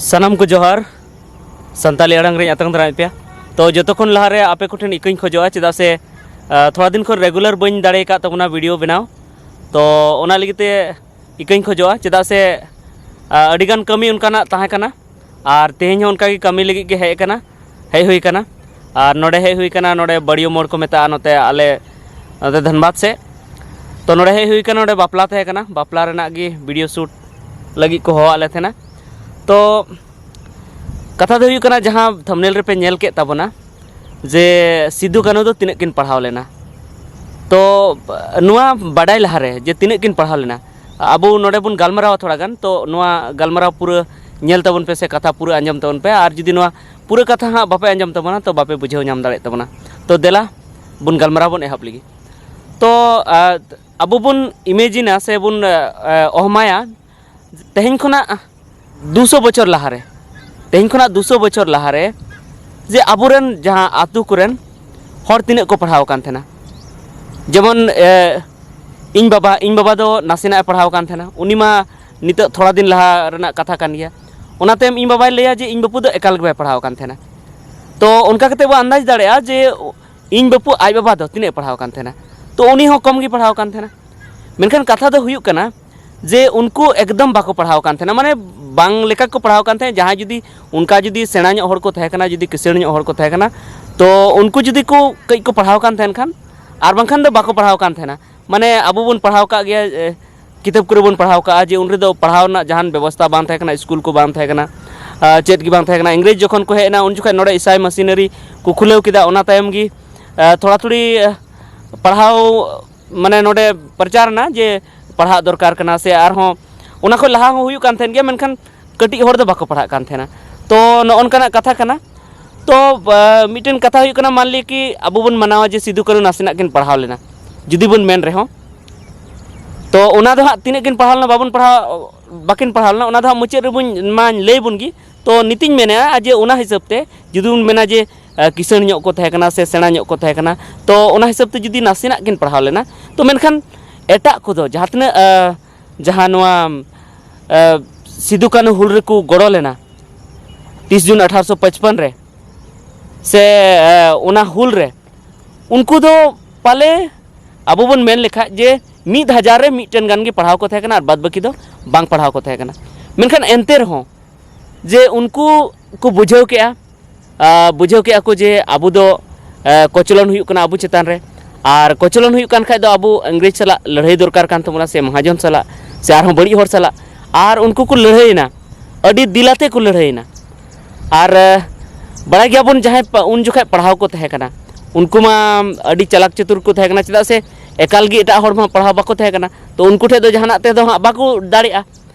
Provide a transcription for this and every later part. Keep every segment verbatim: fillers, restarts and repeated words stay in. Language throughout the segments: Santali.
ᱥᱟᱱᱟᱢ ᱠᱚ ᱡᱚᱦᱟᱨ᱾ ᱥᱟᱱᱛᱟᱞᱤ ᱟᱲᱟᱝ ᱨᱮᱧ ᱟᱛᱟᱝ ᱫᱟᱨᱟᱢᱮᱫ ᱯᱮᱭᱟ᱾ ᱛᱚ ᱡᱚᱛᱚ ᱠᱷᱚᱱ ᱞᱟᱦᱟᱨᱮ ᱟᱯᱮ ᱠᱚᱴᱷᱮᱱ ᱤᱠᱟᱹᱧ ᱠᱷᱚᱡᱚᱜᱼᱟ, ᱪᱮᱫᱟᱜ ᱥᱮ ᱛᱷᱚᱲᱟ ᱫᱤᱱ ᱠᱷᱚᱱ ᱨᱮᱜᱩᱞᱟᱨ ᱵᱟᱹᱧ ᱫᱟᱲᱮ ᱟᱠᱟᱫ ᱛᱟᱵᱚᱱᱟ ᱵᱷᱤᱰᱤᱭᱳ ᱵᱮᱱᱟᱣ᱾ ᱛᱚ ᱚᱱᱟ ᱞᱟᱹᱜᱤᱫ ᱛᱮ ᱤᱠᱟᱹᱧ ᱠᱷᱚᱡᱚᱜᱼᱟ, ᱪᱮᱫᱟᱜ ᱥᱮ ᱟᱹᱰᱤᱜᱟᱱ ᱠᱟᱹᱢᱤ ᱚᱱᱠᱟᱱᱟᱜ ᱛᱟᱦᱮᱸ ᱠᱟᱱᱟ᱾ ᱟᱨ ᱛᱮᱦᱮᱧ ᱦᱚᱸ ᱚᱱᱠᱟᱜᱮ ᱠᱟᱹᱢᱤ ᱞᱟᱹᱜᱤᱫ ᱜᱮ ᱦᱮᱡ ᱟᱠᱟᱱᱟ, ᱦᱮᱡ ᱦᱩᱭ ᱟᱠᱟᱱᱟ᱾ ᱟᱨ ᱱᱚᱰᱮ ᱦᱮᱡ ᱦᱩᱭ ᱟᱠᱟᱱᱟ, ᱱᱚᱰᱮ ᱵᱟᱲᱤᱭᱟᱹ ᱢᱳᱲ ᱠᱚ ᱢᱮᱛᱟᱜᱼᱟ, ᱱᱚᱛᱮ ᱟᱞᱮ ᱱᱚᱛᱮ ᱫᱷᱟᱱᱵᱟᱫᱽ ᱥᱮᱫ᱾ ᱛᱚ ᱱᱚᱰᱮ ᱦᱮᱡ ᱦᱩᱭ ᱟᱠᱟᱱᱟ, ᱱᱚᱰᱮ ᱵᱟᱯᱞᱟ ᱛᱟᱦᱮᱸ ᱠᱟᱱᱟ, ᱵᱟᱯᱞᱟ ᱨᱮᱱᱟᱜ ᱜᱮ ᱵᱷᱤᱰᱤᱭᱳ ᱥᱩᱴ ᱞᱟᱹᱜᱤᱫ ᱠᱚ ᱦᱚᱦᱚᱣᱟᱫ ᱞᱮ ᱛᱟᱦᱮᱱᱟ᱾ ᱛᱚ ᱠᱟᱛᱷᱟ ᱫᱚ ᱦᱩᱭᱩᱜ ᱠᱟᱱᱟ, ᱡᱟᱦᱟᱸ ᱛᱷᱟᱢᱵᱽᱱᱮᱞ ᱨᱮᱯᱮ ᱧᱮᱞ ᱠᱮᱫ ᱛᱟᱵᱚᱱᱟ ᱡᱮ ᱥᱤᱫᱩ ᱠᱟᱹᱱᱦᱩ ᱫᱚ ᱛᱤᱱᱟᱹᱜ ᱠᱤᱱ ᱯᱟᱲᱦᱟᱣ ᱞᱮᱱᱟ, ᱛᱚ ᱱᱚᱣᱟ ᱵᱟᱰᱟᱭ ᱞᱟᱦᱟᱨᱮ ᱡᱮ ᱛᱤᱱᱟᱹᱜ ᱠᱤᱱ ᱯᱟᱲᱦᱟᱣ ᱞᱮᱱᱟ, ᱟᱵᱚ ᱱᱚᱰᱮ ᱵᱚᱱ ᱜᱟᱞᱢᱟᱨᱟᱣᱟ ᱛᱷᱚᱲᱟ ᱜᱟᱱ᱾ ᱛᱚ ᱱᱚᱣᱟ ᱜᱟᱞᱢᱟᱨᱟᱣ ᱯᱩᱨᱟᱹ ᱧᱮᱞ ᱛᱟᱵᱚᱱ ᱯᱮ ᱥᱮ ᱠᱟᱛᱷᱟ ᱯᱩᱨᱟᱹ ᱟᱸᱡᱚᱢ ᱛᱟᱵᱚᱱ ᱯᱮ᱾ ᱟᱨ ᱡᱩᱫᱤ ᱱᱚᱣᱟ ᱯᱩᱨᱟᱹ ᱠᱟᱛᱷᱟ ᱦᱟᱸᱜ ᱵᱟᱯᱮ ᱟᱸᱡᱚᱢ ᱛᱟᱵᱚᱱᱟ, ᱛᱚ ᱵᱟᱯᱮ ᱵᱩᱡᱷᱟᱹᱣ ᱧᱟᱢ ᱫᱟᱲᱮᱭᱟᱜ ᱛᱟᱵᱚᱱᱟ᱾ ᱛᱚ ᱫᱮᱞᱟ ᱵᱚᱱ ᱜᱟᱞᱢᱟᱨᱟᱣ ᱵᱚᱱ ᱮᱦᱚᱵ ᱞᱮᱜᱮ᱾ ᱛᱚ ᱟᱵᱚ ᱵᱚᱱ ᱤᱢᱮᱡᱤᱱᱟ ᱥᱮ ᱵᱚᱱ ᱚᱦᱢᱟᱭᱟ ᱛᱮᱦᱮᱧ ᱠᱷᱚᱱᱟᱜ ᱫᱩᱥᱚ ᱵᱚᱪᱷᱚᱨ ᱞᱟᱦᱟᱨᱮ, ᱛᱮᱦᱮᱧ ᱠᱷᱚᱱᱟᱜ ᱫᱩᱥᱚ ᱵᱚᱪᱷᱚᱨ ᱞᱟᱦᱟᱨᱮ ᱡᱮ ᱟᱵᱚᱨᱮᱱ ᱡᱟᱦᱟᱸ ᱟᱛᱳ ᱠᱚᱨᱮᱱ ᱦᱚᱲ ᱛᱤᱱᱟᱹᱜ ᱠᱚ ᱯᱟᱲᱦᱟᱣ ᱟᱠᱟᱱ ᱛᱟᱦᱮᱱᱟ᱾ ᱡᱮᱢᱚᱱ ᱤᱧ ᱵᱟᱵᱟ, ᱤᱧ ᱵᱟᱵᱟ ᱫᱚ ᱱᱟᱥᱮᱱᱟᱜ ᱮ ᱯᱟᱲᱦᱟᱣ ᱟᱠᱟᱱ ᱛᱟᱦᱮᱱᱟ, ᱩᱱᱤ ᱢᱟ ᱱᱤᱛᱚᱜ ᱛᱷᱚᱲᱟ ᱫᱤᱱ ᱞᱟᱦᱟ ᱨᱮᱱᱟᱜ ᱠᱟᱛᱷᱟ ᱠᱟᱱ ᱜᱮᱭᱟ᱾ ᱚᱱᱟ ᱛᱟᱭᱚᱢ ᱤᱧ ᱵᱟᱵᱟᱭ ᱞᱟᱹᱭᱟ ᱡᱮ ᱤᱧ ᱵᱟᱹᱵᱩ ᱫᱚ ᱮᱠᱟᱞ ᱜᱮ ᱵᱟᱭ ᱯᱟᱲᱦᱟᱣ ᱟᱠᱟᱱ ᱛᱟᱦᱮᱱᱟ᱾ ᱛᱚ ᱚᱱᱠᱟ ᱠᱟᱛᱮ ᱵᱚ ᱟᱱᱫᱟᱡᱽ ᱫᱟᱲᱮᱭᱟᱜᱼᱟ ᱡᱮ ᱤᱧ ᱵᱟᱹᱵᱩ ᱟᱡ ᱵᱟᱵᱟ ᱫᱚ ᱛᱤᱱᱟᱹᱜ ᱮ ᱯᱟᱲᱦᱟᱣ ᱟᱠᱟᱱ ᱛᱟᱦᱮᱱᱟ᱾ ᱛᱚ ᱩᱱᱤ ᱦᱚᱸ ᱠᱚᱢ ᱜᱮ ᱯᱟᱲᱦᱟᱣ ᱟᱠᱟᱱ ᱛᱟᱦᱮᱱᱟ᱾ ᱢᱮᱱᱠᱷᱟᱱ ᱠᱟᱛᱷᱟ ᱫᱚ ᱦᱩᱭᱩᱜ ᱠᱟᱱᱟ ᱡᱮ ᱩᱱᱠᱩ ᱮᱠᱫᱚᱢ ᱵᱟᱠᱚ ᱯᱟᱲᱦᱟᱣ ᱟᱠᱟᱱ ᱛᱟᱦᱮᱱᱟ, ᱢᱟᱱᱮ ᱵᱟᱝ ᱞᱮᱠᱟ ᱠᱚ ᱯᱟᱲᱦᱟᱣ ᱟᱠᱟᱱ ᱛᱟᱦᱮᱸᱫ᱾ ᱡᱟᱦᱟᱸᱭ ᱡᱩᱫᱤ ᱚᱱᱠᱟ ᱡᱩᱫᱤ ᱥᱮᱬᱟ ᱧᱚᱜ ᱦᱚᱲ ᱠᱚ ᱛᱟᱦᱮᱸ ᱠᱟᱱᱟ, ᱡᱩᱫᱤ ᱠᱤᱥᱟᱹᱬ ᱧᱚᱜ ᱦᱚᱲ ᱠᱚ ᱛᱟᱦᱮᱸ ᱠᱟᱱᱟ, ᱛᱚ ᱩᱱᱠᱩ ᱡᱩᱫᱤ ᱠᱚ ᱠᱟᱹᱡ ᱠᱚ ᱯᱟᱲᱦᱟᱣ ᱟᱠᱟᱱ ᱛᱟᱦᱮᱱ ᱠᱷᱟᱱ, ᱟᱨ ᱵᱟᱝᱠᱷᱟᱱ ᱫᱚ ᱵᱟᱠᱚ ᱯᱟᱲᱦᱟᱣ ᱟᱠᱟᱫ ᱛᱟᱦᱮᱱᱟ᱾ ᱢᱟᱱᱮ ᱟᱵᱚ ᱵᱚᱱ ᱯᱟᱲᱦᱟᱣ ᱟᱠᱟᱫ ᱜᱮᱭᱟ, ᱮ, ᱠᱤᱛᱟᱹᱵ ᱠᱚᱨᱮ ᱵᱚᱱ ᱯᱟᱲᱦᱟᱣ ᱠᱟᱜᱼᱟ ᱡᱮ ᱩᱱ ᱨᱮᱫᱚ ᱯᱟᱲᱦᱟᱣ ᱨᱮᱱᱟᱜ ᱡᱟᱦᱟᱱ ᱵᱮᱵᱚᱥᱛᱷᱟ ᱵᱟᱝ ᱛᱟᱦᱮᱸ ᱠᱟᱱᱟ, ᱥᱠᱩᱞ ᱠᱚ ᱵᱟᱝ ᱛᱟᱦᱮᱸ ᱠᱟᱱᱟ, ᱟᱨ ᱪᱮᱫ ᱜᱮ ᱵᱟᱝ ᱛᱟᱦᱮᱸ ᱠᱟᱱᱟ᱾ ᱤᱝᱨᱮᱡᱽ ᱡᱚᱠᱷᱚᱱ ᱠᱚ ᱦᱮᱡ ᱮᱱᱟ, ᱩᱱ ᱡᱚᱠᱷᱚᱱ ᱱᱚᱰᱮ ᱤᱥᱟᱭ ᱢᱤᱥᱚᱱᱟᱨᱤ ᱠᱚ ᱠᱷᱩᱞᱟᱹᱣ ᱠᱮᱫᱟ᱾ ᱚᱱᱟ ᱛᱟᱭᱚᱢ ᱜᱮ, ᱮ, ᱛᱷᱚᱲᱟ ᱛᱷᱩᱲᱤ, ᱮ, ᱯᱟᱲᱦᱟᱣ, ᱢᱟᱱᱮ ᱱᱚᱰᱮ ᱯᱨᱚᱪᱟᱨ ᱮᱱᱟ ᱡᱮ ᱯᱟᱲᱦᱟᱜ ᱫᱚᱨᱠᱟᱨ ᱠᱟᱱᱟ, ᱥᱮ ᱟᱨᱦᱚᱸ ᱚᱱᱟ ᱠᱷᱚᱱ ᱞᱟᱦᱟ ᱦᱚᱸ ᱦᱩᱭᱩᱜ ᱠᱟᱱ ᱛᱟᱦᱮᱱ ᱜᱮᱭᱟ, ᱢᱮᱱᱠᱷᱟᱱ ᱠᱟᱹᱴᱤᱡ ᱦᱚᱲ ᱫᱚ ᱵᱟᱠᱚ ᱯᱟᱲᱦᱟᱜ ᱠᱟᱱ ᱛᱟᱦᱮᱱᱟ᱾ ᱛᱚ ᱱᱚᱜᱼᱚ ᱱᱚᱝᱠᱟᱱᱟᱜ ᱠᱟᱛᱷᱟ ᱠᱟᱱᱟ᱾ ᱛᱚ ᱟ, ᱢᱤᱫᱴᱮᱱ ᱠᱟᱛᱷᱟ ᱦᱩᱭᱩᱜ ᱠᱟᱱᱟ, ᱢᱟᱱ ᱞᱤᱭᱟ ᱠᱤ ᱟᱵᱚ ᱵᱚᱱ ᱢᱟᱱᱟᱣᱟ ᱡᱮ ᱥᱤᱫᱩ ᱠᱟᱹᱱᱦᱩ ᱱᱟᱥᱮᱱᱟᱜ ᱠᱤᱱ ᱯᱟᱲᱦᱟᱣ ᱞᱮᱱᱟ, ᱡᱩᱫᱤ ᱵᱚᱱ ᱢᱮᱱ ᱨᱮᱦᱚᱸ, ᱛᱚ ᱚᱱᱟ ᱫᱚ ᱦᱟᱸᱜ ᱛᱤᱱᱟᱹᱜ ᱠᱤᱱ ᱯᱟᱲᱦᱟᱣ ᱞᱮᱱᱟ, ᱵᱟᱵᱚᱱ ᱯᱟᱲᱦᱟᱣ, ᱵᱟᱹᱠᱤᱱ ᱯᱟᱲᱦᱟᱣ ᱞᱮᱱᱟ, ᱚᱱᱟ ᱫᱚ ᱦᱟᱸᱜ ᱢᱩᱪᱟᱹᱫ ᱨᱮᱵᱚᱱ ᱢᱟᱧ ᱞᱟᱹᱭ ᱵᱚᱱ ᱜᱮ᱾ ᱛᱚ ᱱᱤᱛᱤᱧ ᱢᱮᱱᱮᱫᱼᱟ ᱡᱮ ᱚᱱᱟ ᱦᱤᱥᱟᱹᱵ ᱛᱮ ᱡᱩᱫᱤ ᱵᱚᱱ ᱢᱮᱱᱟ ᱡᱮ ᱟ, ᱠᱤᱥᱟᱹᱬ ᱧᱚᱜ ᱠᱚ ᱛᱟᱦᱮᱸ ᱠᱟᱱᱟ ᱥᱮ ᱥᱮᱬᱟ ᱧᱚᱜ ᱠᱚ ᱛᱟᱦᱮᱸ ᱠᱟᱱᱟ, ᱛᱚ ᱚᱱᱟ ᱦᱤᱥᱟᱹᱵ ᱛᱮ ᱡᱩᱫᱤ ᱱᱟᱥᱮᱱᱟᱜ ᱠᱤᱱ ᱯᱟᱲᱦᱟᱣ ᱞᱮᱱᱟ, ᱛᱚ ᱢᱮᱱᱠᱷᱟᱱ ᱮᱴᱟᱜ ᱠᱚᱫᱚ ᱡᱟᱦᱟᱸ ᱛᱤᱱᱟᱹᱜ, ᱟ, ᱡᱟᱦᱟᱸ ᱱᱚᱣᱟ, ᱟ, ᱥᱤᱫᱩ ᱠᱟᱹᱱᱦᱩ ᱦᱩᱞ ᱨᱮᱠᱚ ᱜᱚᱲᱚ ᱞᱮᱱᱟ, ᱛᱤᱥ ᱡᱩᱱ ᱟᱴᱷᱟᱨᱚᱥᱚ ᱯᱟᱸᱪᱯᱟᱱ ᱨᱮ, ᱥᱮ ᱮ, ᱚᱱᱟ ᱦᱩᱞ ᱨᱮ, ᱩᱱᱠᱩ ᱫᱚ ᱯᱟᱞᱮ ᱟᱵᱚ ᱵᱚᱱ ᱢᱮᱱ ᱞᱮᱠᱷᱟᱡ ᱡᱮ ᱢᱤᱫ ᱦᱟᱡᱟᱨ ᱨᱮ ᱢᱤᱫᱴᱮᱱ ᱜᱟᱱ ᱜᱮ ᱯᱟᱲᱦᱟᱣ ᱠᱚ ᱛᱟᱦᱮᱸ ᱠᱟᱱᱟ ᱟᱨ ᱵᱟᱫ ᱵᱟᱹᱠᱤ ᱫᱚ ᱵᱟᱝ ᱯᱟᱲᱦᱟᱣ ᱠᱚ ᱛᱟᱦᱮᱸ ᱠᱟᱱᱟ᱾ ᱢᱮᱱᱠᱷᱟᱱ ᱮᱱᱛᱮ ᱨᱮᱦᱚᱸ ᱡᱮ ᱩᱱᱠᱩ ᱠᱚ ᱵᱩᱡᱷᱟᱹᱣ ᱠᱮᱜᱼᱟ, ᱟ, ᱵᱩᱡᱷᱟᱹᱣ ᱠᱮᱜᱼᱟ ᱠᱚ ᱡᱮ ᱟᱵᱚ ᱫᱚ, ᱮ, ᱠᱚᱪᱞᱚᱱ ᱦᱩᱭᱩᱜ ᱠᱟᱱᱟ ᱟᱵᱚ ᱪᱮᱛᱟᱱ ᱨᱮ, ᱟᱨ ᱠᱚᱪᱞᱚᱱ ᱦᱩᱭᱩᱜ ᱠᱟᱱ ᱠᱷᱟᱡ ᱫᱚ ᱟᱵᱚ ᱤᱝᱨᱮᱡᱽ ᱥᱟᱞᱟᱜ ᱞᱟᱹᱲᱦᱟᱹᱭ ᱫᱚᱨᱠᱟᱨ ᱠᱟᱱ ᱛᱟᱵᱚᱱᱟ, ᱥᱮ ᱢᱚᱦᱟᱡᱚᱱ ᱥᱟᱞᱟᱜ, ᱥᱮ ᱟᱨᱦᱚᱸ ᱵᱟᱹᱲᱤᱡ ᱦᱚᱲ ᱥᱟᱞᱟᱜ᱾ ᱟᱨ ᱩᱱᱠᱩ ᱠᱚ ᱞᱟᱹᱲᱦᱟᱹᱭᱮᱱᱟ, ᱟᱹᱰᱤ ᱫᱤᱞᱟᱛᱮ ᱠᱚ ᱞᱟᱹᱲᱦᱟᱹᱭᱮᱱᱟ᱾ ᱟᱨ, ᱮ, ᱵᱟᱲᱟᱭ ᱜᱮᱭᱟᱵᱚᱱ, ᱡᱟᱦᱟᱸᱭ ᱯᱟ-, ᱩᱱ ᱡᱚᱠᱷᱟᱡ ᱯᱟᱲᱦᱟᱣ ᱠᱚ ᱛᱟᱦᱮᱸ ᱠᱟᱱᱟ, ᱩᱱᱠᱩ ᱢᱟ ᱟᱹᱰᱤ ᱪᱟᱞᱟᱠ ᱪᱟᱛᱩᱨ ᱠᱚ ᱛᱟᱦᱮᱸ ᱠᱟᱱᱟ, ᱪᱮᱫᱟᱜ ᱥᱮ ᱮᱠᱟᱞ ᱜᱮ ᱮᱴᱟᱜ ᱦᱚᱲ ᱢᱟ ᱯᱟᱲᱦᱟᱣ ᱵᱟᱠᱚ ᱛᱟᱦᱮᱸ ᱠᱟᱱᱟ᱾ ᱛᱚ ᱩᱱᱠᱩ ᱴᱷᱮᱡ ᱫᱚ ᱡᱟᱦᱟᱱᱟᱜ ᱛᱮᱫᱚ ᱦᱟᱸᱜ ᱵᱟᱠᱚ ᱫᱟᱲᱮᱜᱼᱟ᱾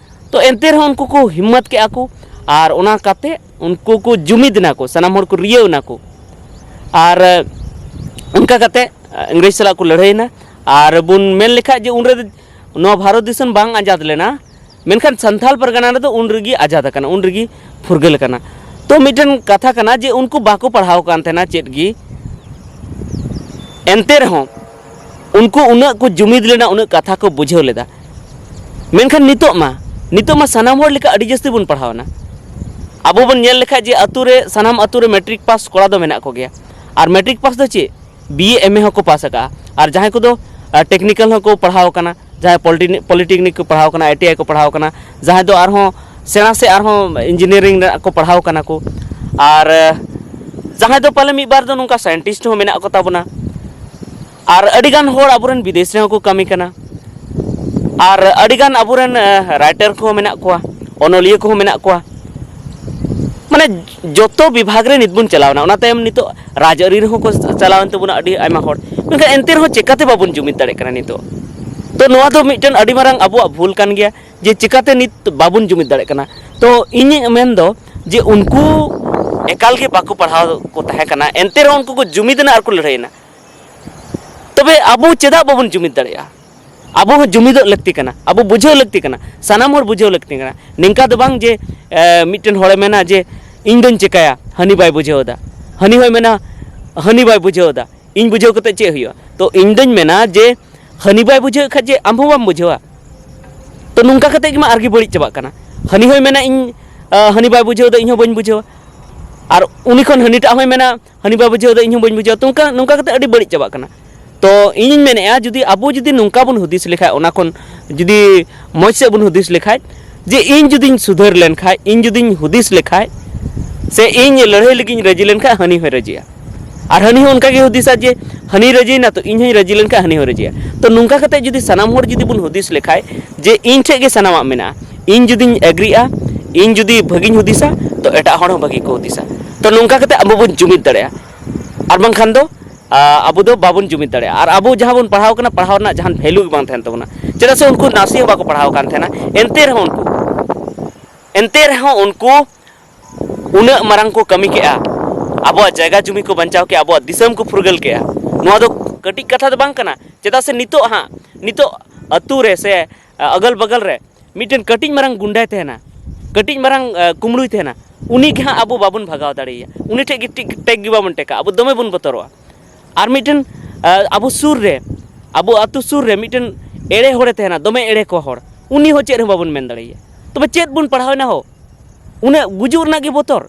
ᱛᱚ ᱮᱱᱛᱮ ᱨᱮᱦᱚᱸ ᱩᱱᱠᱩ ᱠᱚ ᱦᱤᱢᱢᱚᱛ ᱠᱮᱜᱼᱟ ᱠᱚ, ᱟᱨ ᱚᱱᱟ ᱠᱟᱛᱮ ᱩᱱᱠᱩ ᱠᱚ ᱡᱩᱢᱤᱫ ᱮᱱᱟ ᱠᱚ, ᱥᱟᱱᱟᱢ ᱦᱚᱲ ᱠᱚ ᱨᱤᱭᱟᱹᱣ ᱮᱱᱟ ᱠᱚ᱾ ᱟᱨ, ᱮ, ᱚᱱᱠᱟ ᱠᱟᱛᱮ, ᱮ, ᱤᱝᱨᱮᱡᱽ ᱥᱟᱞᱟᱜ ᱠᱚ ᱞᱟᱹᱲᱦᱟᱹᱭᱮᱱᱟ᱾ ᱟᱨ ᱵᱚᱱ ᱢᱮᱱ ᱞᱮᱠᱷᱟᱡ ᱡᱮ ᱩᱱᱨᱮ ᱱᱚᱣᱟ ᱵᱷᱟᱨᱚᱛ ᱫᱤᱥᱚᱢ ᱵᱟᱝ ᱟᱡᱟᱫ ᱞᱮᱱᱟ, ᱢᱮᱱᱠᱷᱟᱱ ᱥᱟᱱᱛᱷᱟᱞ ᱯᱟᱨᱜᱟᱱᱟ ᱨᱮᱫᱚ ᱩᱱ ᱨᱮᱜᱮ ᱟᱡᱟᱫ ᱟᱠᱟᱱᱟ, ᱩᱱ ᱨᱮᱜᱮ ᱯᱷᱩᱨᱜᱟᱹᱞ ᱟᱠᱟᱱᱟ᱾ ᱛᱚ ᱢᱤᱫᱴᱮᱱ ᱠᱟᱛᱷᱟ ᱠᱟᱱᱟ ᱡᱮ ᱩᱱᱠᱩ ᱵᱟᱠᱚ ᱯᱟᱲᱦᱟᱣ ᱠᱟᱱ ᱛᱟᱦᱮᱱᱟ ᱪᱮᱫ ᱜᱮ, ᱮᱱᱛᱮ ᱨᱮᱦᱚᱸ ᱩᱱᱠᱩ ᱩᱱᱟᱹᱜ ᱠᱚ ᱡᱩᱢᱤᱫ ᱞᱮᱱᱟ, ᱩᱱᱟᱹᱜ ᱠᱟᱛᱷᱟ ᱠᱚ ᱵᱩᱡᱷᱟᱹᱣ ᱞᱮᱫᱟ᱾ ᱢᱮᱱᱠᱷᱟᱱ ᱱᱤᱛᱚᱜ ᱢᱟ, ᱱᱤᱛᱚᱜ ᱢᱟ ᱥᱟᱱᱟᱢ ᱦᱚᱲ ᱞᱮᱠᱟ ᱟᱹᱰᱤ ᱡᱟᱹᱥᱛᱤ ᱵᱚᱱ ᱯᱟᱲᱦᱟᱣ ᱮᱱᱟ᱾ ᱟᱵᱚ ᱵᱚᱱ ᱧᱮᱞ ᱞᱮᱠᱷᱟᱡ ᱡᱮ ᱟᱹᱛᱩ ᱨᱮ, ᱥᱟᱱᱟᱢ ᱟᱹᱛᱩ ᱨᱮ ᱢᱮᱴᱨᱤᱠ ᱯᱟᱥ ᱠᱚᱲᱟ ᱫᱚ ᱢᱮᱱᱟᱜ ᱠᱚᱜᱮᱭᱟ᱾ ᱟᱨ ᱢᱮᱴᱨᱤᱠ ᱯᱟᱥ ᱫᱚ ᱪᱮᱫ? ᱵᱤ ᱮ, ᱮᱢ ᱮ ᱦᱚᱸᱠᱚ ᱯᱟᱥ ᱟᱠᱟᱜᱼᱟ᱾ ᱟᱨ ᱡᱟᱦᱟᱸᱭ ᱠᱚᱫᱚ, ᱟ, ᱴᱮᱠᱱᱤᱠᱮᱞ ᱦᱚᱸᱠᱚ ᱯᱟᱲᱦᱟᱣ ᱟᱠᱟᱱᱟ, ᱡᱟᱦᱟᱸᱭ ᱯᱚᱞᱤᱴᱤᱠᱱᱤᱠ, ᱯᱚᱞᱤᱴᱮᱠᱱᱤᱠ ᱠᱚ ᱯᱟᱲᱦᱟᱣ ᱟᱠᱟᱱᱟ, ᱟᱭ ᱴᱤ ᱟᱭ ᱠᱚ ᱯᱟᱲᱦᱟᱣ ᱟᱠᱟᱱᱟ, ᱡᱟᱦᱟᱸᱭ ᱫᱚ ᱟᱨᱦᱚᱸ ᱥᱮᱬᱟ ᱥᱮ ᱟᱨᱦᱚᱸ ᱤᱧᱡᱤᱱᱤᱭᱟᱨᱤᱝ ᱨᱮᱱᱟᱜ ᱠᱚ ᱯᱟᱲᱦᱟᱣ ᱠᱟᱱᱟ ᱠᱚ, ᱟᱨ, ᱮ, ᱡᱟᱦᱟᱸᱭ ᱫᱚ ᱯᱟᱞᱮ ᱢᱤᱫ ᱵᱟᱨ ᱫᱚ ᱱᱚᱝᱠᱟ ᱥᱟᱭᱮᱱᱴᱤᱥᱴ ᱦᱚᱸ ᱢᱮᱱᱟᱜ ᱠᱚ ᱛᱟᱵᱚᱱᱟ, ᱟᱨ ᱟᱹᱰᱤᱜᱟᱱ ᱦᱚᱲ ᱟᱵᱚᱨᱮᱱ ᱵᱤᱫᱮᱥ ᱨᱮᱦᱚᱸ ᱠᱚ ᱠᱟᱹᱢᱤ ᱠᱟᱱᱟ, ᱟᱨ ᱟᱹᱰᱤᱜᱟᱱ ᱟᱵᱚᱨᱮᱱ, ᱮ, ᱨᱟᱭᱴᱟᱨ ᱠᱚᱦᱚᱸ ᱢᱮᱱᱟᱜ ᱠᱚᱣᱟ, ᱚᱱᱚᱞᱤᱭᱟᱹ ᱠᱚᱦᱚᱸ ᱢᱮᱱᱟᱜ ᱠᱚᱣᱟ᱾ ᱢᱟᱱᱮ ᱡᱚᱛᱚ ᱵᱤᱵᱷᱟᱜᱽ ᱨᱮ ᱱᱤᱛ ᱵᱚᱱ ᱪᱟᱞᱟᱣᱱᱟ᱾ ᱚᱱᱟ ᱛᱟᱭᱚᱢ ᱱᱤᱛᱚᱜ ᱨᱟᱡᱽᱟᱹᱨᱤ ᱨᱮᱦᱚᱸ ᱠᱚ ᱪᱟᱞᱟᱣᱮᱱ ᱛᱟᱵᱚᱱᱟ ᱟᱹᱰᱤ ᱟᱭᱢᱟ ᱦᱚᱲ, ᱢᱮᱱᱠᱷᱟᱱ ᱮᱱᱛᱮ ᱨᱮᱦᱚᱸ ᱪᱮᱠᱟᱛᱮ ᱵᱟᱵᱚᱱ ᱡᱩᱢᱤᱫ ᱫᱟᱲᱮᱭᱟᱜ ᱠᱟᱱᱟ ᱱᱤᱛᱚᱜ? ᱛᱚ ᱱᱚᱣᱟ ᱫᱚ ᱢᱤᱫᱴᱮᱱ ᱟᱹᱰᱤ ᱢᱟᱨᱟᱝ ᱟᱵᱚᱣᱟᱜ ᱵᱷᱩᱞ ᱠᱟᱱ ᱜᱮᱭᱟ ᱡᱮ ᱪᱮᱠᱟᱛᱮ ᱱᱤᱛ ᱵᱟᱵᱚᱱ ᱡᱩᱢᱤᱫ ᱫᱟᱲᱮᱭᱟᱜ ᱠᱟᱱᱟ᱾ ᱛᱚ ᱤᱧᱤᱧ ᱢᱮᱱ ᱫᱚ ᱡᱮ ᱩᱱᱠᱩ ᱮᱠᱟᱞ ᱜᱮ ᱵᱟᱠᱚ ᱯᱟᱲᱦᱟᱣ ᱠᱚ ᱛᱟᱦᱮᱸ ᱠᱟᱱᱟ, ᱮᱱᱛᱮ ᱨᱮᱦᱚᱸ ᱩᱱᱠᱩ ᱠᱚ ᱡᱩᱢᱤᱫ ᱮᱱᱟ ᱟᱨ ᱠᱚ ᱞᱟᱹᱲᱦᱟᱹᱭ ᱮᱱᱟ᱾ ᱛᱚᱵᱮ ᱟᱵᱚ ᱪᱮᱫᱟᱜ ᱵᱟᱵᱚᱱ ᱡᱩᱢᱤᱫ ᱫᱟᱲᱮᱭᱟᱜᱼᱟ? ᱟᱵᱚ ᱦᱚᱸ ᱡᱩᱢᱤᱫᱚᱜ ᱞᱟᱹᱠᱛᱤ ᱠᱟᱱᱟ, ᱟᱵᱚ ᱵᱩᱡᱷᱟᱹᱣ ᱞᱟᱹᱠᱛᱤ ᱠᱟᱱᱟ, ᱥᱟᱱᱟᱢ ᱦᱚᱲ ᱵᱩᱡᱷᱟᱹᱣ ᱞᱟᱹᱠᱛᱤ ᱠᱟᱱᱟ᱾ ᱱᱤᱝᱠᱟ ᱫᱚ ᱵᱟᱝ ᱡᱮ, ᱮ, ᱢᱤᱫᱴᱮᱱ ᱦᱚᱲᱮ ᱢᱮᱱᱟ ᱡᱮ, "ᱤᱧ ᱫᱚᱧ ᱪᱮᱠᱟᱭᱟ, ᱦᱟᱹᱱᱤ ᱵᱟᱭ ᱵᱩᱡᱷᱟᱹᱣ ᱮᱫᱟ", ᱦᱟᱹᱱᱤ ᱦᱚᱸᱭ ᱢᱮᱱᱟ, "ᱦᱟᱹᱱᱤ ᱵᱟᱭ ᱵᱩᱡᱷᱟᱹᱣ ᱮᱫᱟ, ᱤᱧ ᱵᱩᱡᱷᱟᱹᱣ ᱠᱟᱛᱮ ᱪᱮᱫ ᱦᱩᱭᱩᱜᱼᱟ?" ᱛᱚ ᱤᱧ ᱫᱚᱧ ᱢᱮᱱᱟ ᱡᱮ, ᱦᱟᱹᱱᱤ ᱵᱟᱭ ᱵᱩᱡᱷᱟᱹᱣ ᱠᱷᱟᱡ ᱡᱮ ᱟᱢ ᱦᱚᱸ ᱵᱟᱢ ᱵᱩᱡᱷᱟᱹᱣᱟ᱾ ᱛᱚ ᱱᱚᱝᱠᱟ ᱠᱟᱛᱮ ᱜᱮ ᱢᱟ ᱟᱨᱜᱮ ᱵᱟᱹᱲᱤᱡ ᱪᱟᱵᱟᱜ ᱠᱟᱱᱟ᱾ ᱦᱟᱹᱱᱤ ᱦᱚᱸᱭ ᱢᱮᱱᱟ, "ᱤᱧ ᱟᱸ, ᱦᱟᱹᱱᱤ ᱵᱟᱭ ᱵᱩᱡᱷᱟᱹᱣ ᱮᱫᱟ, ᱤᱧ ᱦᱚᱸ ᱵᱟᱹᱧ ᱵᱩᱡᱷᱟᱹᱣᱟ᱾ ᱟᱨ ᱩᱱᱤ ᱠᱷᱚᱱ ᱦᱟᱹᱱᱤᱴᱟᱜ ᱦᱚᱸᱭ ᱢᱮᱱᱟ, ᱦᱟᱹᱱᱤ ᱵᱟᱭ ᱵᱩᱡᱷᱟᱹᱣ ᱮᱫᱟ, ᱤᱧ ᱦᱚᱸ ᱵᱟᱹᱧ ᱵᱩᱡᱷᱟᱹᱣᱟ᱾ ᱛᱚ ᱚᱱᱠᱟ, ᱱᱚᱝᱠᱟ ᱠᱟᱛᱮ ᱟᱹᱰᱤ ᱵᱟᱹᱲᱤᱡ ᱪᱟᱵᱟᱜ ᱠᱟᱱᱟ᱾ ᱛᱚ ᱤᱧᱤᱧ ᱢᱮᱱᱮᱫᱼᱟ, ᱡᱩᱫᱤ ᱟᱵᱚ ᱡᱩᱫᱤ ᱱᱚᱝᱠᱟ ᱵᱚᱱ ᱦᱩᱫᱤᱥ ᱞᱮᱠᱷᱟᱡ, ᱚᱱᱟ ᱠᱷᱚᱱ ᱡᱩᱫᱤ ᱢᱚᱡᱽ ᱥᱮᱫ ᱵᱚᱱ ᱦᱩᱫᱤᱥ ᱞᱮᱠᱷᱟᱡ, ᱡᱮ ᱤᱧ ᱡᱩᱫᱤᱧ ᱥᱩᱫᱷᱟᱹᱨ ᱞᱮᱱᱠᱷᱟᱡ, ᱤᱧ ᱡᱩᱫᱤᱧ ᱦᱩᱫᱤᱥ ᱞᱮᱠᱷᱟᱡ, ᱥᱮ ᱤᱧ ᱞᱟᱹᱲᱦᱟᱹᱭ ᱞᱟᱹᱜᱤᱫ ᱤᱧ ᱨᱟᱹᱡᱤ ᱞᱮᱱᱠᱷᱟᱡ, ᱦᱟᱹᱱᱤ ᱦᱚᱸᱭ ᱨᱟᱹᱡᱤᱜᱼᱟ᱾ ᱟᱨ ᱦᱟᱹᱱᱤ ᱦᱚᱸ ᱚᱱᱠᱟ ᱜᱮ ᱦᱩᱫᱤᱥᱟ ᱡᱮ ᱦᱟᱹᱱᱤ ᱨᱟᱹᱡᱤᱭᱮᱱᱟ, ᱛᱚ ᱤᱧ ᱦᱚᱸᱧ ᱨᱟᱹᱡᱤ ᱞᱮᱱᱠᱷᱟᱡ ᱦᱟᱹᱱᱤ ᱦᱚᱸ ᱨᱟᱹᱡᱤᱜᱼᱟ᱾ ᱛᱚ ᱱᱚᱝᱠᱟ ᱠᱟᱛᱮ ᱡᱩᱫᱤ ᱥᱟᱱᱟᱢ ᱦᱚᱲ ᱡᱩᱫᱤ ᱵᱚᱱ ᱦᱩᱫᱤᱥ ᱞᱮᱠᱷᱟᱡ ᱡᱮ ᱤᱧ ᱴᱷᱮᱡ ᱜᱮ ᱥᱟᱱᱟᱢᱟᱜ ᱢᱮᱱᱟᱜᱼᱟ, ᱤᱧ ᱡᱩᱫᱤᱧ ᱮᱜᱽᱨᱤᱜᱼᱟ, ᱤᱧ ᱡᱩᱫᱤ ᱵᱷᱟᱹᱜᱤᱧ ᱦᱩᱫᱤᱥᱟ, ᱛᱚ ᱮᱴᱟᱜ ᱦᱚᱲ ᱦᱚᱸ ᱵᱷᱟᱹᱜᱤ ᱠᱚ ᱦᱩᱫᱤᱥᱟ᱾ ᱛᱚ ᱱᱚᱝᱠᱟ ᱠᱟᱛᱮ ᱟᱵᱚ ᱵᱚᱱ ᱡᱩᱢᱤᱫ ᱫᱟᱲᱮᱭᱟᱜᱼᱟ᱾ ᱟᱨ ᱵᱟᱝᱠᱷᱟᱱ ᱫᱚ, ᱟ, ᱟᱵᱚ ᱫᱚ ᱵᱟᱵᱚᱱ ᱡᱩᱢᱤᱫ ᱫᱟᱲᱮᱭᱟᱜᱼᱟ᱾ ᱟᱨ ᱟᱵᱚ ᱡᱟᱦᱟᱸ ᱵᱚᱱ ᱯᱟᱲᱦᱟᱣ ᱠᱟᱱᱟ, ᱯᱟᱲᱦᱟᱣ ᱨᱮᱱᱟᱜ ᱡᱟᱦᱟᱱ ᱵᱷᱮᱞᱩ ᱜᱮ ᱵᱟᱝ ᱛᱟᱦᱮᱱ ᱛᱟᱵᱚᱱᱟ᱾ ᱪᱮᱫᱟᱜ ᱥᱮ ᱩᱱᱠᱩ ᱱᱟᱥᱮ ᱦᱚᱸ ᱵᱟᱠᱚ ᱯᱟᱲᱦᱟᱣ ᱠᱟᱱ ᱛᱟᱦᱮᱱᱟ᱾ ᱮᱱᱛᱮ ᱨᱮᱦᱚᱸ ᱩᱱᱠᱩ, ᱮᱱᱛᱮ ᱨᱮᱦᱚᱸ ᱩᱱᱠᱩ ᱩᱱᱟᱹᱜ ᱢᱟᱨᱟᱝ ᱠᱚ ᱠᱟᱹᱢᱤ ᱠᱮᱜᱼᱟ, ᱟᱵᱚᱣᱟᱜ ᱡᱟᱭᱜᱟ ᱡᱩᱢᱤ ᱠᱚ ᱵᱟᱧᱪᱟᱣ ᱠᱮᱜᱼᱟ, ᱟᱵᱚᱣᱟᱜ ᱫᱤᱥᱚᱢ ᱠᱚ ᱯᱷᱩᱨᱜᱟᱹᱞ ᱠᱮᱜᱼᱟ᱾ ᱱᱚᱣᱟ ᱫᱚ ᱠᱟᱹᱴᱤᱡ ᱠᱟᱛᱷᱟ ᱫᱚ ᱵᱟᱝ ᱠᱟᱱᱟ᱾ ᱪᱮᱫᱟᱜ ᱥᱮ ᱱᱤᱛᱚᱜ ᱦᱟᱸᱜ, ᱱᱤᱛᱚᱜ ᱟᱹᱛᱩ ᱨᱮ ᱥᱮ ᱟᱜᱟᱞ ᱵᱟᱜᱟᱞ ᱨᱮ ᱢᱤᱫᱴᱮᱱ ᱠᱟᱹᱴᱤᱡ ᱢᱟᱨᱟᱝ ᱜᱩᱱᱰᱟᱭ ᱛᱟᱦᱮᱱᱟ, ᱠᱟᱹᱴᱤᱡ ᱢᱟᱨᱟᱝ, ᱟ, ᱠᱩᱢᱲᱩᱭ ᱛᱟᱦᱮᱱᱟ, ᱩᱱᱤ ᱜᱮ ᱦᱟᱸᱜ ᱟᱵᱚ ᱵᱟᱵᱚᱱ ᱵᱷᱟᱜᱟᱣ ᱫᱟᱲᱮᱭᱟᱭᱟ᱾ ᱩᱱᱤ ᱴᱷᱮᱡ ᱜᱮ ᱴᱤᱠ, ᱴᱮᱠ ᱜᱮ ᱵᱟᱵᱚᱱ ᱴᱮᱠᱟ, ᱟᱵᱚ ᱫᱚᱢᱮ ᱵᱚᱱ ᱵᱚᱛᱚᱨᱚᱜᱼᱟ᱾ ᱟᱨ ᱢᱤᱫᱴᱮᱱ, ᱟ, ᱟᱵᱚ ᱥᱩᱨ ᱨᱮ, ᱟᱵᱚ ᱟᱹᱛᱩ ᱥᱩᱨ ᱨᱮ ᱢᱤᱫᱴᱮᱱ ᱮᱲᱮ ᱦᱚᱲᱮ ᱛᱟᱦᱮᱱᱟ, ᱫᱚᱢᱮ ᱮᱲᱮ ᱠᱚ ᱦᱚᱲ, ᱩᱱᱤ ᱦᱚᱸ ᱪᱮᱫ ᱦᱚᱸ ᱵᱟᱵᱚᱱ ᱢᱮᱱ ᱫᱟᱲᱮᱭᱟᱭᱟ᱾ ᱛᱚᱵᱮ ᱪᱮᱫ ᱵᱚᱱ ᱯᱟᱲᱦᱟᱣ ᱮᱱᱟ ᱦᱳ? ᱩᱱᱟᱹᱜ ᱜᱩᱡᱩᱜ ᱨᱮᱱᱟᱜ ᱜᱮ ᱵᱚᱛᱚᱨ᱾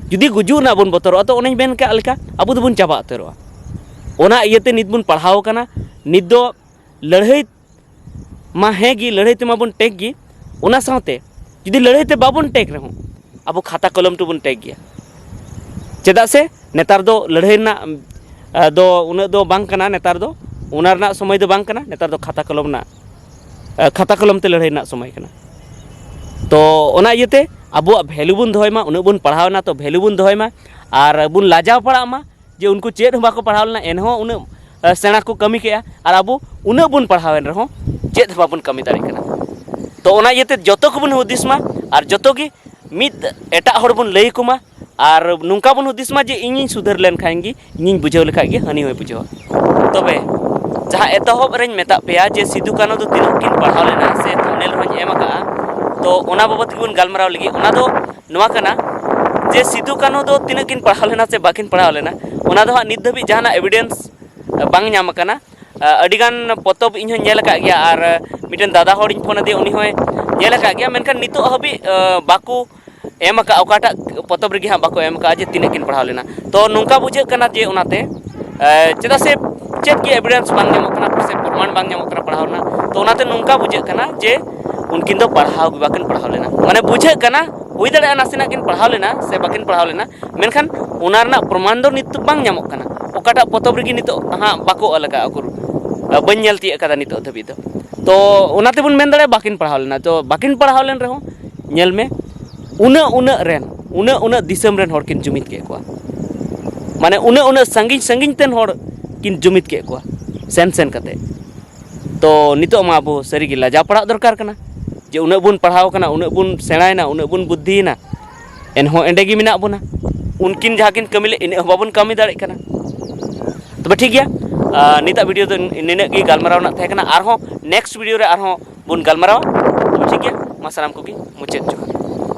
ᱡᱩᱫᱤ ᱜᱩᱡᱩᱜ ᱨᱮᱱᱟᱜ ᱵᱚᱱ ᱵᱚᱛᱚᱨᱚᱜᱼᱟ, ᱛᱚ ᱚᱱᱮᱧ ᱢᱮᱱ ᱠᱟᱜ ᱞᱮᱠᱟ, ᱟᱵᱚ ᱫᱚᱵᱚᱱ ᱪᱟᱵᱟ ᱩᱛᱟᱹᱨᱚᱜᱼᱟ᱾ ᱚᱱᱟ ᱤᱭᱟᱹᱛᱮ ᱱᱤᱛ ᱵᱚᱱ ᱯᱟᱲᱦᱟᱣ ᱟᱠᱟᱱᱟ, ᱱᱤᱛ ᱫᱚ ᱞᱟᱹᱲᱦᱟᱹᱭ ᱢᱟ ᱦᱮᱸ ᱜᱮ, ᱞᱟᱹᱲᱦᱟᱹᱭ ᱛᱮᱢᱟ ᱵᱚᱱ ᱴᱮᱠ ᱜᱮ, ᱚᱱᱟ ᱥᱟᱶᱛᱮ ᱡᱩᱫᱤ ᱞᱟᱹᱲᱦᱟᱹᱭ ᱛᱮ ᱵᱟᱵᱚᱱ ᱴᱮᱠ ᱨᱮᱦᱚᱸ, ᱟᱵᱚ ᱠᱷᱟᱛᱟ ᱠᱚᱞᱚᱢ ᱛᱮᱵᱚᱱ ᱴᱮᱠ ᱜᱮᱭᱟ᱾ ᱪᱮᱫᱟᱜ ᱥᱮ ᱱᱮᱛᱟᱨ ᱫᱚ ᱞᱟᱹᱲᱦᱟᱹᱭ ᱨᱮᱱᱟᱜ, ᱟ, ᱫᱚ ᱩᱱᱟᱹᱜ ᱫᱚ ᱵᱟᱝ ᱠᱟᱱᱟ, ᱱᱮᱛᱟᱨ ᱫᱚ ᱚᱱᱟ ᱨᱮᱱᱟᱜ ᱥᱚᱢᱚᱭ ᱫᱚ ᱵᱟᱝ ᱠᱟᱱᱟ, ᱱᱮᱛᱟᱨ ᱫᱚ ᱠᱷᱟᱛᱟ ᱠᱚᱞᱚᱢ ᱨᱮᱱᱟᱜ, ᱟ, ᱠᱷᱟᱛᱟ ᱠᱚᱞᱚᱢ ᱛᱮ ᱞᱟᱹᱲᱦᱟᱹᱭ ᱨᱮᱱᱟᱜ ᱥᱚᱢᱚᱭ ᱠᱟᱱᱟ᱾ ᱛᱚ ᱚᱱᱟ ᱤᱭᱟᱹᱛᱮ ᱟᱵᱚᱣᱟᱜ ᱵᱷᱮᱞᱩ ᱵᱚᱱ ᱫᱚᱦᱚᱭ ᱢᱟ, ᱩᱱᱟᱹᱜ ᱵᱚᱱ ᱯᱟᱲᱦᱟᱣ ᱮᱱᱟ, ᱛᱚ ᱵᱷᱮᱞᱩ ᱵᱚᱱ ᱫᱚᱦᱚᱭ ᱢᱟ, ᱟᱨ ᱵᱚᱱ ᱞᱟᱡᱟᱣ ᱯᱟᱲᱟᱜ ᱢᱟ ᱡᱮ ᱩᱱᱠᱩ ᱪᱮᱫ ᱦᱚᱸ ᱵᱟᱠᱚ ᱯᱟᱲᱦᱟᱣ ᱞᱮᱱᱟ, ᱮᱱᱦᱚᱸ ᱩᱱᱟᱹᱜ, ᱟ, ᱥᱮᱬᱟ ᱠᱚ ᱠᱟᱹᱢᱤ ᱠᱮᱜᱼᱟ, ᱟᱨ ᱟᱵᱚ ᱩᱱᱟᱹᱜ ᱵᱚᱱ ᱯᱟᱲᱦᱟᱣ ᱮᱱ ᱨᱮᱦᱚᱸ ᱪᱮᱫ ᱦᱚᱸ ᱵᱟᱵᱚᱱ ᱠᱟᱹᱢᱤ ᱫᱟᱲᱮᱭᱟᱜ ᱠᱟᱱᱟ᱾ ᱛᱚ ᱚᱱᱟ ᱤᱭᱟᱹᱛᱮ ᱡᱚᱛᱚ ᱠᱚᱵᱚᱱ ᱦᱩᱫᱤᱥ ᱢᱟ, ᱟᱨ ᱡᱚᱛᱚ ᱜᱮ ᱢᱤᱫ ᱮᱴᱟᱜ ᱦᱚᱲ ᱵᱚᱱ ᱞᱟᱹᱭ ᱟᱠᱚ ᱢᱟ, ᱟᱨ ᱱᱚᱝᱠᱟ ᱵᱚᱱ ᱦᱩᱫᱤᱥ ᱢᱟ ᱡᱮ ᱤᱧᱤᱧ ᱥᱩᱫᱷᱟᱹᱨ ᱞᱮᱱ ᱠᱷᱟᱱ ᱜᱮ, ᱤᱧᱤᱧ ᱵᱩᱡᱷᱟᱹᱣ ᱞᱮᱠᱷᱟᱡ ᱜᱮ ᱦᱟᱹᱱᱤ ᱦᱚᱸᱭ ᱵᱩᱡᱷᱟᱹᱣᱟ᱾ ᱛᱚᱵᱮ ᱡᱟᱦᱟᱸ ᱮᱛᱚᱦᱚᱵ ᱨᱮᱧ ᱢᱮᱛᱟᱜ ᱯᱮᱭᱟ ᱡᱮ ᱥᱤᱫᱩ ᱠᱟᱹᱱᱦᱩ ᱫᱚ ᱛᱤᱱᱟᱹᱜ ᱠᱤᱱ ᱯᱟᱲᱦᱟᱣ ᱞᱮᱱᱟ, ᱥᱮ ᱛᱷᱟᱢᱵᱽᱱᱮᱞ ᱨᱮᱦᱚᱸᱧ ᱮᱢ ᱟᱠᱟᱜᱼᱟ, ᱛᱚ ᱚᱱᱟ ᱵᱟᱵᱚᱛ ᱜᱮᱵᱚᱱ ᱜᱟᱞᱢᱟᱨᱟᱣ ᱞᱟᱹᱜᱤᱫ᱾ ᱚᱱᱟ ᱫᱚ ᱱᱚᱣᱟ ᱠᱟᱱᱟ ᱡᱮ ᱥᱤᱫᱩ ᱠᱟᱹᱱᱦᱩ ᱫᱚ ᱛᱤᱱᱟᱹᱜ ᱠᱤᱱ ᱯᱟᱲᱦᱟᱣ ᱞᱮᱱᱟ ᱥᱮ ᱵᱟᱹᱠᱤᱱ ᱯᱟᱲᱦᱟᱣ ᱞᱮᱱᱟ, ᱚᱱᱟ ᱫᱚ ᱦᱟᱸᱜ ᱱᱤᱛ ᱫᱷᱟᱹᱵᱤᱡ ᱡᱟᱦᱟᱱᱟᱜ ᱮᱵᱷᱤᱰᱮᱱᱥ ᱵᱟᱝ ᱧᱟᱢ ᱟᱠᱟᱱᱟ᱾ ᱟᱹᱰᱤᱜᱟᱱ ᱯᱚᱛᱚᱵ ᱤᱧ ᱦᱚᱸᱧ ᱧᱮᱞ ᱟᱠᱟᱫ ᱜᱮᱭᱟ, ᱟᱨ ᱢᱤᱫᱴᱮᱱ ᱫᱟᱫᱟ ᱦᱚᱲᱤᱧ ᱯᱷᱳᱱ ᱟᱫᱮᱭᱟ, ᱩᱱᱤ ᱦᱚᱸᱭ ᱧᱮᱞ ᱟᱠᱟᱫ ᱜᱮᱭᱟ, ᱢᱮᱱᱠᱷᱟᱱ ᱱᱤᱛᱚᱜ ᱦᱟᱹᱵᱤᱡ ᱵᱟᱠᱚ ᱮᱢ ᱟᱠᱟᱫ, ᱚᱠᱟᱴᱟᱜ ᱯᱚᱛᱚᱵ ᱨᱮᱜᱮ ᱦᱟᱸᱜ ᱵᱟᱠᱚ ᱮᱢ ᱟᱠᱟᱫᱼᱟ ᱡᱮ ᱛᱤᱱᱟᱹᱜ ᱠᱤᱱ ᱯᱟᱲᱦᱟᱣ ᱞᱮᱱᱟ᱾ ᱛᱚ ᱱᱚᱝᱠᱟ ᱵᱩᱡᱷᱟᱹᱜ ᱠᱟᱱᱟ ᱡᱮ ᱚᱱᱟᱛᱮ ᱪᱮᱫᱟᱜ ᱥᱮ ᱪᱮᱫ ᱜᱮ ᱮᱵᱷᱤᱰᱮᱱᱥ ᱵᱟᱝ ᱧᱟᱢᱚᱜ ᱠᱟᱱᱟ ᱥᱮ ᱯᱨᱚᱢᱟᱱ ᱵᱟᱝ ᱧᱟᱢᱚᱜ ᱠᱟᱱᱟ ᱯᱟᱲᱦᱟᱣ ᱨᱮᱱᱟᱜ᱾ ᱛᱚ ᱚᱱᱟᱛᱮ ᱱᱚᱝᱠᱟ ᱵᱩᱡᱷᱟᱹᱜ ᱠᱟᱱᱟ ᱡᱮ ᱩᱱᱠᱤᱱ ᱫᱚ ᱯᱟᱲᱦᱟᱣ ᱜᱮ ᱵᱟᱹᱠᱤᱱ ᱯᱟᱲᱦᱟᱣ ᱞᱮᱱᱟ᱾ ᱢᱟᱱᱮ ᱵᱩᱡᱷᱟᱹᱜ ᱠᱟᱱᱟ, ᱦᱩᱭ ᱫᱟᱲᱮᱭᱟᱜᱼᱟ ᱱᱟᱥᱮᱱᱟᱜ ᱠᱤᱱ ᱯᱟᱲᱦᱟᱣ ᱞᱮᱱᱟ ᱥᱮ ᱵᱟᱹᱠᱤᱱ ᱯᱟᱲᱦᱟᱣ ᱞᱮᱱᱟ, ᱢᱮᱱᱠᱷᱟᱱ ᱚᱱᱟ ᱨᱮᱱᱟᱜ ᱯᱨᱚᱢᱟᱱ ᱫᱚ ᱱᱤᱛ ᱵᱟᱝ ᱧᱟᱢᱚᱜ ᱠᱟᱱᱟ᱾ ᱚᱠᱟᱴᱟᱜ ᱯᱚᱛᱚᱵ ᱨᱮᱜᱮ ᱱᱤᱛᱚᱜ ᱦᱟᱸᱜ ᱵᱟᱠᱚ ᱚᱞ ᱟᱠᱟᱫᱼᱟ, ᱩᱠᱩᱨ ᱵᱟᱹᱧ ᱧᱮᱞ ᱛᱤᱭᱳᱜ ᱟᱠᱟᱫᱟ ᱱᱤᱛᱚᱜ ᱫᱷᱟᱹᱵᱤᱡ ᱫᱚ᱾ ᱛᱚ ᱚᱱᱟ ᱛᱮᱵᱚᱱ ᱢᱮᱱ ᱫᱟᱲᱮᱭᱟᱜᱼᱟ ᱵᱟᱹᱠᱤᱱ ᱯᱟᱲᱦᱟᱣ ᱞᱮᱱᱟ᱾ ᱛᱚ ᱵᱟᱹᱠᱤᱱ ᱯᱟᱲᱦᱟᱣ ᱞᱮᱱ ᱨᱮᱦᱚᱸ, ᱧᱮᱞ ᱢᱮ, ᱩᱱᱟᱹᱜ ᱩᱱᱟᱹᱜ ᱨᱮᱱ, ᱩᱱᱟᱹᱜ ᱩᱱᱟᱹᱜ ᱫᱤᱥᱚᱢ ᱨᱮᱱ ᱦᱚᱲ ᱠᱤᱱ ᱡᱩᱢᱤᱫ ᱠᱮᱫ ᱠᱚᱣᱟ᱾ ᱢᱟᱱᱮ ᱩᱱᱟᱹᱜ ᱩᱱᱟᱹᱜ ᱥᱟᱺᱜᱤᱧ ᱥᱟᱺᱜᱤᱧ ᱛᱮᱱ ᱦᱚᱲ ᱠᱤᱱ ᱡᱩᱢᱤᱫ ᱠᱮᱫ ᱠᱚᱣᱟ ᱥᱮᱱ ᱥᱮᱱ ᱠᱟᱛᱮ᱾ ᱛᱚ ᱱᱤᱛᱚᱜ ᱢᱟ ᱟᱵᱚ ᱥᱟᱹᱨᱤᱜᱮ ᱞᱟᱡᱟᱣ ᱯᱟᱲᱟᱜ ᱫᱚᱨᱠᱟᱨ ᱠᱟᱱᱟ ᱡᱮ ᱩᱱᱟᱹᱜ ᱵᱚᱱ ᱯᱟᱲᱦᱟᱣ ᱠᱟᱱᱟ, ᱩᱱᱟᱹᱜ ᱵᱚᱱ ᱥᱮᱬᱟᱭᱮᱱᱟ, ᱩᱱᱟᱹᱜ ᱵᱚᱱ ᱵᱩᱫᱽᱫᱷᱤᱭᱮᱱᱟ, ᱮᱱᱦᱚᱸ ᱮᱸᱰᱮ ᱜᱮ ᱢᱮᱱᱟᱜ ᱵᱚᱱᱟ᱾ ᱩᱱᱠᱤᱱ ᱡᱟᱦᱟᱸ ᱠᱤᱱ ᱠᱟᱹᱢᱤ ᱞᱮᱫ, ᱤᱱᱟᱹᱜ ᱦᱚᱸ ᱵᱟᱵᱚᱱ ᱠᱟᱹᱢᱤ ᱫᱟᱲᱮᱭᱟᱜ ᱠᱟᱱᱟ᱾ ᱛᱚᱵᱮ ᱴᱷᱤᱠ ᱜᱮᱭᱟ, ᱟᱨ ᱱᱤᱛᱟᱜ ᱵᱷᱤᱰᱤᱭᱳ ᱫᱚ ᱱᱤᱱᱟᱹᱜ ᱜᱮ ᱜᱟᱞᱢᱟᱨᱟᱣ ᱨᱮᱱᱟᱜ ᱛᱟᱦᱮᱸ ᱠᱟᱱᱟ᱾ ᱟᱨᱦᱚᱸ ᱱᱮᱠᱥᱴ ᱵᱷᱤᱰᱤᱭᱳ ᱨᱮ ᱟᱨᱦᱚᱸ ᱵᱚᱱ ᱜᱟᱞᱢᱟᱨᱟᱣᱟ᱾ ᱛᱚᱵᱮ ᱴᱷᱤᱠ ᱜᱮᱭᱟ, ᱢᱟ ᱥᱟᱱᱟᱢ ᱠᱚᱜᱮ ᱢᱩᱪᱟᱹᱫ ᱡᱚᱦᱟᱨ᱾